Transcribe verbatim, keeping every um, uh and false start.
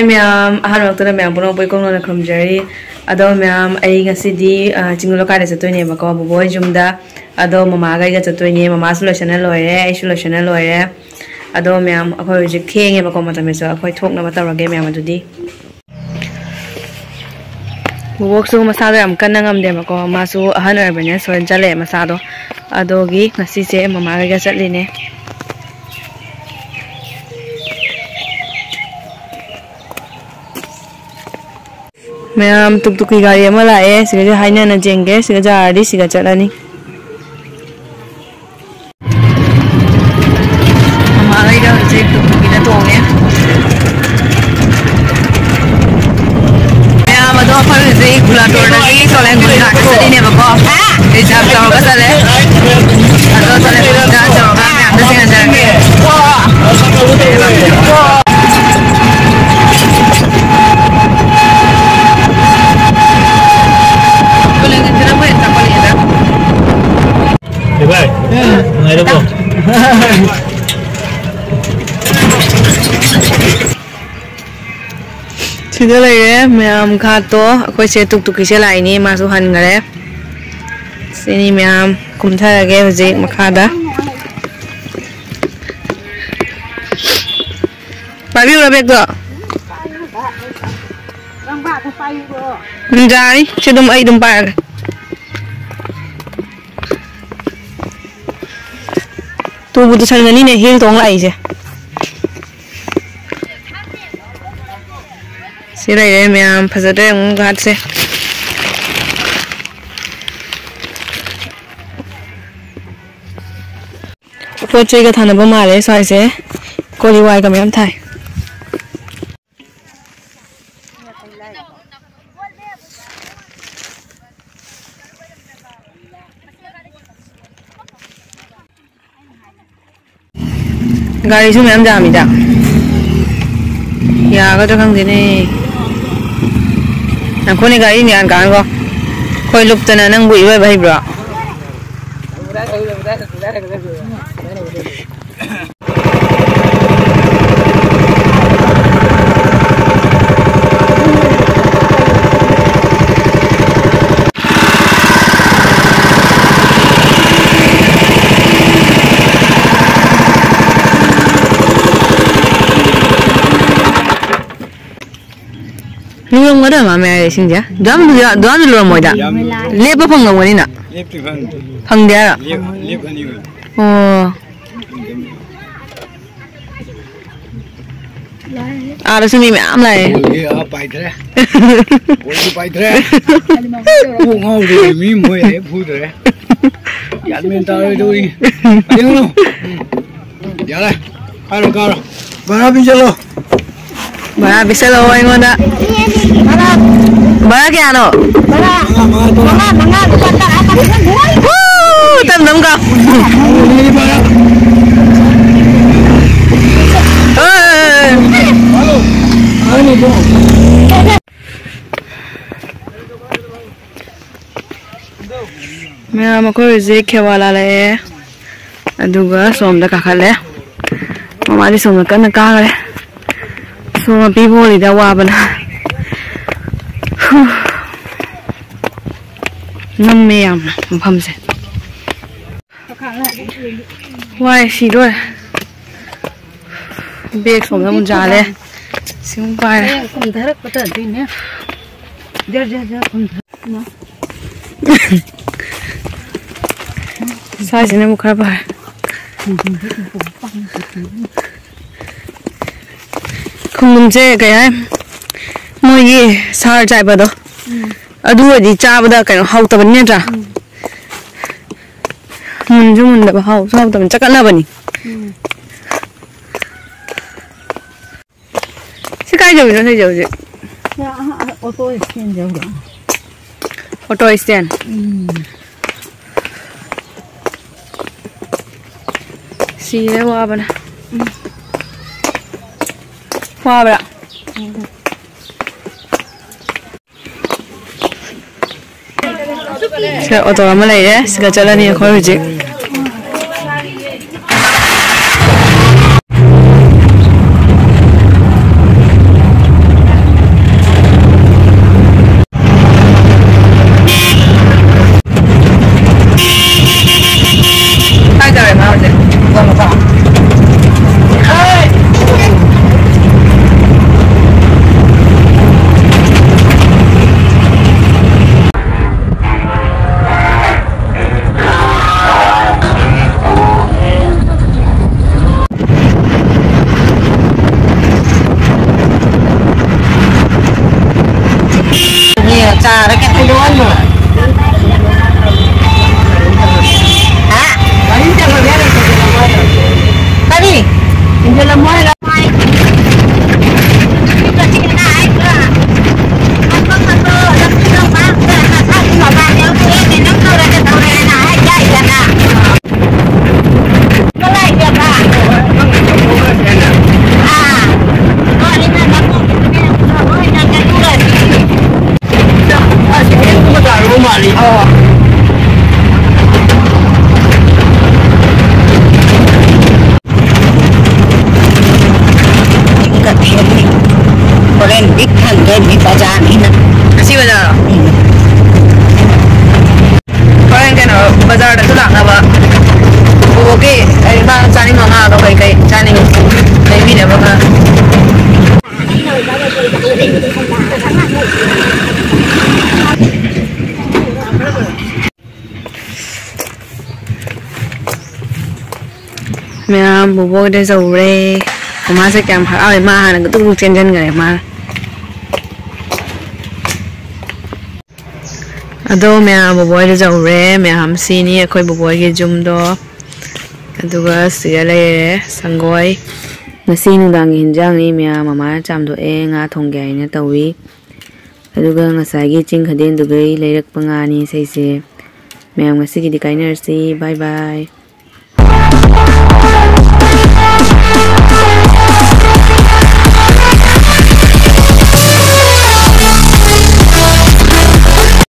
ꯃꯌꯥꯝ, ꯑꯍꯥꯟꯕ ꯃꯛꯇꯗ ꯃꯌꯥꯝ ꯄꯨꯝꯅꯃꯛꯄꯨ ꯏꯀꯣꯛꯅꯅ ꯈꯨꯔꯨꯝꯖꯔꯤ꯫ ꯑꯗꯣ ꯃꯌꯥꯝ, ꯑꯩ ꯉꯁꯤꯗꯤ, ꯑ, ꯆꯤꯡꯂꯣ ꯂꯩꯀꯥꯏꯗ ꯆꯠꯇꯣꯏꯅꯦꯕꯀꯣ, ꯕꯣꯕꯣ ꯍꯣꯏ ꯌꯨꯝꯗ꯫ ꯑꯗꯣ ꯃꯃꯥꯒ ꯑꯩꯒ ꯆꯠꯇꯣꯏꯅꯦ꯫ ꯃꯃꯥꯁꯨ ꯂꯣꯏꯁꯟꯅ ꯂꯣꯏꯔꯦ, ꯑꯩꯁꯨ ꯂꯣꯏꯁꯟꯅ ꯂꯣꯏꯔꯦ꯫ ꯑꯗꯣ ꯃꯌꯥꯝ, ꯑꯩꯈꯣꯏ ꯍꯧꯖꯤꯛ ꯊꯦꯡꯉꯦꯕꯀꯣ, ꯃꯇꯝꯁꯤꯁꯨ ꯑꯩꯈꯣꯏ ꯊꯣꯛꯅꯕ ꯇꯧꯔꯒꯦ ꯃꯌꯥꯝ꯫ ꯑꯗꯨꯗꯤ ꯕꯣꯕꯣꯛꯁꯨ ꯃꯁꯥꯗꯣ ꯌꯥꯝ ꯀꯟꯅ ꯉꯝꯗꯦꯕꯀꯣ, ꯃꯥꯁꯨ ꯑꯍꯟ ꯑꯣꯏꯔꯕꯅꯤꯅ ꯁꯣꯟ ꯆꯜꯂꯛꯑꯦ ꯃꯁꯥꯗꯣ꯫ ꯑꯗꯨꯒꯤ ꯉꯁꯤꯁꯦ ꯃꯃꯥꯒ ꯑꯩꯒ ꯆꯠꯂꯤꯅꯦ꯫ ꯃꯌꯥꯝ, ꯇꯨꯛ ꯇꯨꯛꯀꯤ ꯒꯥꯔꯤ ꯑꯃ ꯂꯥꯛꯑꯦ꯫ ꯁꯤꯒꯁꯦ ꯍꯥꯏꯅꯅ ꯆꯦꯟꯒꯦ꯫ ꯁꯤꯒ ꯌꯥꯔꯗꯤ ꯁꯤꯒ ꯆꯠꯂꯅꯤ꯫ ꯃꯃꯥꯈꯩꯗ ꯍꯧꯖꯤꯛ ꯇꯨꯛ ꯇꯨꯛꯀꯤꯗ ꯇꯣꯡꯉꯦ꯫ ꯃꯌꯥꯝ ꯑꯗꯣ ꯑꯩꯈꯣꯏ ꯍꯧꯖꯤꯛ ꯒꯨꯂꯥꯇꯣꯔꯗꯒꯤ ꯁꯣꯂꯦꯟꯒꯨꯟ ꯉꯥꯛꯇ ꯆꯠꯂꯤꯅꯦꯕꯀꯣ꯫ ꯔꯤꯖꯥꯕ ꯇꯧꯔꯒ ꯆꯠꯂꯦ꯫ ꯑꯗꯣ ꯁꯣꯂꯦꯟꯒꯨꯟꯗ ꯌꯧꯔꯒ ꯃꯌꯥꯝꯗ ꯊꯦꯡꯅꯖꯔꯒꯦ꯫ ꯁꯣꯂꯦꯟꯒꯨꯟꯁꯤꯅ ꯑꯃꯨꯛ ꯍꯦꯟꯅ ꯆꯥꯎꯈꯠꯂꯛꯑꯦꯗ꯫ ꯚꯥꯏ, ꯅꯨꯡꯉꯥꯏꯔꯕꯣ? ꯁꯤꯗ ꯂꯩꯔꯦ ꯃꯌꯥꯝ ꯘꯥꯠꯇꯣ꯫ ꯑꯩꯈꯣꯏꯁꯦ ꯇꯨꯛ ꯇꯨꯛꯀꯤꯁꯦ ꯂꯥꯛꯏꯅꯦ, ꯃꯥꯁꯨ ꯍꯟꯈꯔꯦ꯫ ꯁꯤꯅꯤ ꯃꯌꯥꯝ, ꯀꯨꯝꯊꯔꯒꯦ ꯍꯧꯖꯤꯛ ꯃꯈꯥꯗ꯫ ꯄꯥꯏꯕꯤꯌꯨꯔ ꯕꯦꯒꯇꯣ? ꯎꯝ, ꯌꯥꯏ꯫ ꯁꯤ ꯑꯗꯨꯝ, ꯑꯩ ꯑꯗꯨꯝ ꯄꯥꯏꯔꯒꯦ꯫ ꯇꯨꯕꯨ ꯇꯨꯁꯟꯒꯅꯤꯅꯦ ꯍꯤꯜ ꯇꯣꯡ ꯂꯥꯛꯏꯁꯦ꯫ ꯁꯤ ꯂꯩꯔꯦ ꯃꯌꯥꯝ, ꯐꯖꯗ꯭ꯔꯥ ꯌꯦꯡꯉꯨ ꯘꯥꯠꯁꯦ꯫ ꯄꯣꯠ ꯆꯩꯒ ꯊꯥꯅꯕ ꯃꯥꯜꯂꯦ ꯁ꯭ꯋꯥꯏꯁꯦ꯫ ꯀꯣꯂꯤ ꯋꯥꯏꯒ ꯃꯌꯥꯝ ꯊꯥꯏ꯫ ꯒꯥꯔꯤꯁꯨ ꯃꯌꯥꯝ ꯌꯥꯝꯃꯤꯗ꯫ ꯌꯥꯒꯗ꯭ꯔꯥ ꯈꯪꯗꯦꯅꯦ꯫ ꯉꯥꯏꯈꯣꯅꯦ, ꯒꯥꯔꯤ ꯃꯌꯥꯝ ꯀꯥꯟꯀꯣ꯫ ꯑꯩꯈꯣꯏ ꯂꯨꯞꯇꯅ ꯅꯪꯕꯨ ꯏꯔꯣꯏꯕ ꯍꯩꯕ꯭ꯔꯣ? ꯑꯗꯨ ꯃꯥ ꯃꯌꯥꯏ ꯏꯁꯤꯡꯁꯦ ꯑꯗꯨ ꯌꯥꯝ ꯂꯨꯔꯝꯃꯣꯏꯗ꯫ ꯂꯦꯞꯄ ꯐꯪꯉꯝꯒꯅꯤꯅ꯫ ꯂꯦꯞꯇꯤ ꯐꯪꯗꯦ꯫ ꯐꯪꯗꯦ ꯍꯥꯏꯔꯣ? ꯂꯦꯞ-, ꯂꯦꯞꯀꯅꯤ꯫ ꯑꯣ꯫ ꯑꯥꯗꯁꯨ ꯃꯤ ꯃꯌꯥꯝ ꯂꯥꯛꯑꯦ꯫ ꯕꯣꯜꯒꯤ ꯑꯥ ꯄꯥꯏꯊ꯭ꯔꯦ꯫ ꯕꯣꯜꯒꯤ ꯄꯥꯏꯊ꯭ꯔꯦ꯫ ꯀꯣꯛ ꯉꯥꯎꯗ꯭ꯔꯦ, ꯃꯤ ꯃꯣꯏ ꯍꯦꯛ ꯐꯨꯗ꯭ꯔꯦ꯫ ꯒ꯭ꯌꯥꯟ ꯃꯦꯟ ꯇꯥꯔꯣꯏꯗꯧꯔꯤ꯫ ꯌꯦꯡꯉꯨ꯫ ꯌꯥꯔꯦ꯫ ꯀꯥꯔꯣ, ꯀꯥꯔꯣ꯫ ꯚꯔꯥ ꯄꯤꯁꯜꯂꯣ꯫ ꯚꯔꯥ ꯄꯤꯁꯜꯂꯣ ꯑꯩꯉꯣꯟꯗ꯫ ꯚꯔꯥ ꯀꯌꯥꯅꯣ? ꯃꯉꯥ, ꯃꯉꯥ, ꯇꯔꯥ꯫ ꯃꯉꯥ, ꯃꯉꯥ, ꯂꯨꯄꯥ ꯇꯔꯥ, ꯇꯔꯥ꯫ ꯍꯨ! ꯇꯞ ꯇꯞ ꯀꯥꯎ꯫ ꯃꯉꯥ, ꯃꯉꯥ, ꯇꯔꯥ꯫ ꯍꯣꯏ꯫ ꯃꯌꯥꯝ ꯑꯩꯈꯣꯏ ꯍꯧꯖꯤꯛ ꯈꯦꯋꯥ ꯂꯥꯜꯂꯛꯑꯦ꯫ ꯑꯗꯨꯒ ꯁꯣꯝꯗ ꯀꯥꯈꯠꯂꯦ꯫ ꯃꯃꯥꯗꯤ ꯁꯣꯝꯗ ꯀꯟꯅ ꯀꯥꯈ꯭ꯔꯦ꯫ ꯁꯣꯝ ꯃꯄꯤ ꯍꯣꯜꯂꯤꯗ ꯋꯥꯕꯅ꯫ ꯍꯨ꯫ ꯅꯝꯃꯦ ꯌꯥꯝꯅ ꯃꯐꯝꯁꯦ꯫ ꯋꯥꯏ ꯁꯤꯗꯣꯔꯦ꯫ ꯕꯦꯒ ꯁꯣꯝꯗ ꯑꯃꯨꯛ ꯌꯥꯜꯂꯦ꯫ ꯁꯤ ꯑꯃꯨꯛ ꯄꯥꯏꯔꯦ꯫ ꯍꯌꯦꯡ ꯀꯨꯝꯊꯔꯛꯄꯗ ꯑꯗꯨꯏꯅꯦ꯫ ꯖꯔ ꯖꯔ ꯖꯔ ꯀꯨꯝꯊꯔꯛꯅ꯫ ꯁ꯭ꯋꯥꯏꯁꯤꯅ ꯑꯃꯨꯛ ꯈꯔ ꯐꯔꯦ꯫ ꯈꯣꯡꯗ꯭ꯔꯨꯝꯁꯦ ꯀꯩ ꯍꯥꯏ, ꯃꯣꯏꯒꯤ ꯁꯥꯔ ꯆꯥꯏꯕꯗꯣ, ꯎꯝ꯫ ꯑꯗꯨ ꯑꯣꯏꯔꯗꯤ ꯆꯥꯕꯗ ꯀꯩꯅꯣ ꯍꯥꯎꯇꯕꯅꯤ ꯅꯠꯇ꯭ꯔꯥ? ꯎꯝ꯫ ꯃꯨꯟꯁꯨ ꯃꯨꯟꯗꯕ, ꯍꯥꯎꯁꯨ ꯍꯥꯎꯇꯕꯅꯤ, ꯆꯀꯠꯅꯕꯅꯤ꯫ ꯎꯝ꯫ ꯁꯤ ꯀꯥꯏ ꯌꯧꯔꯤꯅꯣ ꯁꯤꯁꯦ ꯍꯧꯖꯤꯛ? ꯑꯥ, ꯑꯥ, ꯑꯣꯇꯣ ꯏꯁꯇꯦꯟ ꯌꯧꯔꯦ꯫ ꯑꯣꯇꯣ ꯏꯁꯇꯦꯟ? ꯎꯝ꯫ ꯁꯤꯔꯦ ꯋꯥꯕꯅ꯫ ꯎꯝ꯫ ꯋꯥꯕ꯭ꯔꯥ? ꯎꯝ꯫ ꯁꯤꯗ ꯑꯣꯇꯣ ꯑꯃ ꯂꯩꯔꯦ, ꯁꯤꯗ ꯆꯠꯂꯅꯤ ꯑꯩꯈꯣꯏ ꯍꯧꯖꯤꯛ꯫ ꯀꯥꯏ ꯇꯧꯔꯦ ꯃꯥ ꯍꯧꯖꯤꯛ? ꯃꯆꯥ ꯃꯆꯥ꯫ ꯍꯥ? ꯀꯔꯤ? ꯍꯣꯔꯦꯟ ꯄꯤꯛ ꯊꯟꯗꯣꯏꯅꯤ ꯕꯖꯥꯔꯅꯤꯅ꯫ ꯉꯁꯤ ꯕꯖꯥꯔꯔꯣ? ꯎꯝ꯫ ꯍꯣꯔꯦꯟ ꯀꯩꯅꯣ ꯕꯖꯥꯔꯗꯁꯨ ꯂꯥꯛꯅꯕ ꯕꯣꯕꯣꯛꯀꯤ ꯀꯩ ꯃꯥ ꯆꯥꯅꯤꯡꯕ ꯉꯥꯗꯣ ꯀꯩ ꯀꯩ ꯆꯥꯅꯤꯡꯉꯤ ꯂꯩꯕꯤꯅꯕ ꯈꯔ꯫ ꯃꯌꯥꯝ ꯕꯣꯕꯣꯛꯗ ꯌꯧꯔꯦ꯫ ꯃꯃꯥꯁꯦ ꯀꯌꯥꯝ ꯍꯔꯥꯎꯋꯦ, ꯃꯥ ꯍꯥꯟꯅ ꯒꯨꯗꯨꯛ ꯒꯨꯗꯨꯛ ꯆꯦꯟꯁꯤꯟꯈ꯭ꯔꯦ ꯃꯥ꯫ ꯑꯗꯣ ꯃꯌꯥꯝ ꯕꯣꯕꯣꯏꯗ ꯌꯧꯔꯦ꯫ ꯃꯌꯥꯝ ꯁꯤꯅꯤ ꯑꯩꯈꯣꯏ ꯕꯣꯕꯣꯏꯒꯤ ꯌꯨꯝꯗꯣ꯫ ꯑꯗꯨꯒ ꯁꯤꯗ ꯂꯩꯔꯦ ꯁꯪꯒꯣꯏ꯫ ꯉꯁꯤ ꯅꯨꯡꯗꯥꯡꯒꯤ ꯍꯤꯟꯖꯥꯡꯅꯤ ꯃꯌꯥꯝ ꯃꯃꯥꯅ ꯆꯥꯝꯊꯣꯛꯑꯦ, ꯉꯥ ꯊꯣꯡꯒꯦ ꯍꯥꯏꯅ ꯇꯧꯏ꯫ ꯑꯗꯨꯒ ꯉꯁꯥꯏꯒꯤ ꯆꯤꯡ ꯈꯗꯦꯟꯗꯨꯒꯩ ꯂꯩꯔꯛꯄ ꯉꯥꯅꯤ ꯏꯁꯩꯁꯦ꯫ ꯃꯌꯥꯝ ꯉꯁꯤꯒꯤꯗꯤ ꯀꯥꯏꯅꯔꯁꯤ꯫ ꯕꯥꯏ ꯕꯥꯏ꯫